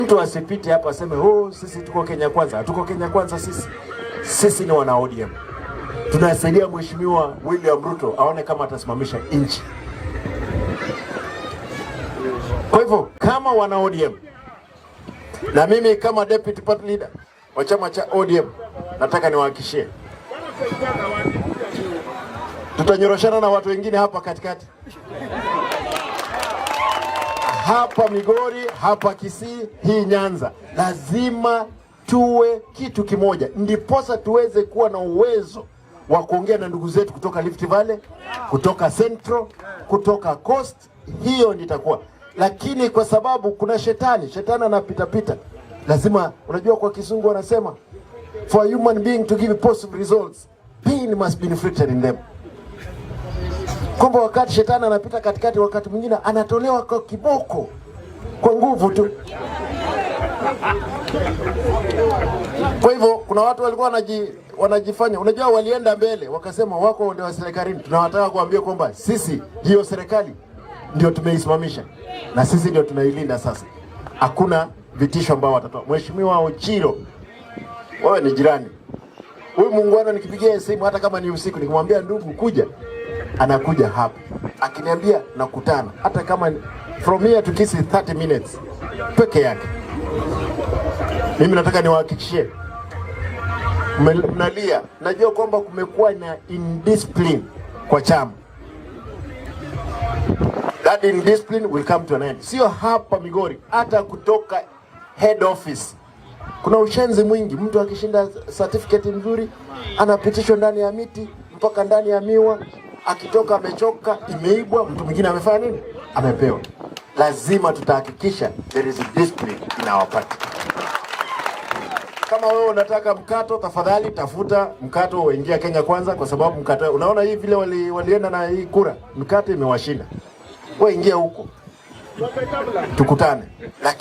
Mtu asipite hapa aseme, "Oh, sisi tuko Kenya Kwanza." Hatuko Kenya Kwanza sisi. Sisi ni wana ODM. Tunasaidia Mheshimiwa William Ruto aone kama atasimamisha nchi. Kwa hivyo kama wana ODM na mimi kama deputy party leader wa chama cha ODM, nataka niwahakikishie tutanyoroshana na watu wengine hapa katikati, hapa Migori, hapa Kisii, hii Nyanza, lazima tuwe kitu kimoja, ndiposa tuweze kuwa na uwezo wa kuongea na ndugu zetu kutoka Rift Valley, kutoka Central, kutoka Coast. Hiyo nitakuwa, lakini kwa sababu kuna shetani, shetani anapita pita, lazima unajua, kwa Kizungu wanasema, "For a human being to give positive results, pain must be inflicted in them," kwamba wakati shetani anapita katikati, wakati mwingine anatolewa kwa kiboko, kwa nguvu tu. Kwa hivyo kuna watu walikuwa wanajifanya, unajua, walienda mbele wakasema wako ndio wa serikalini. Tunawataka kuambia kwamba sisi hiyo serikali ndio tumeisimamisha na sisi ndio tunailinda sasa. Hakuna vitisho ambao watatoa. Mheshimiwa Ochiro, wewe ni jirani. Huyu muungwana nikipigia simu hata kama ni usiku, nikimwambia, "Ndugu, kuja," anakuja hapa. Akiniambia nakutana, hata kama from here to Kisii 30 minutes peke yake. Mimi nataka niwahakikishie, mnalia, najua kwamba kumekuwa na indiscipline kwa chama. That indiscipline will come to an end. Sio hapa Migori, hata kutoka head office kuna ushenzi mwingi. Mtu akishinda certificate nzuri anapitishwa ndani ya miti mpaka ndani ya miwa, akitoka amechoka, imeibwa, mtu mwingine amefanya nini? Amepewa. Lazima tutahakikisha there is a discipline in our party. Kama wewe unataka mkato, tafadhali tafuta mkato, uingia Kenya Kwanza, kwa sababu mkato, unaona hii vile walienda na hii kura, mkato imewashinda. Wewe ingia huko, tukutane. Lakini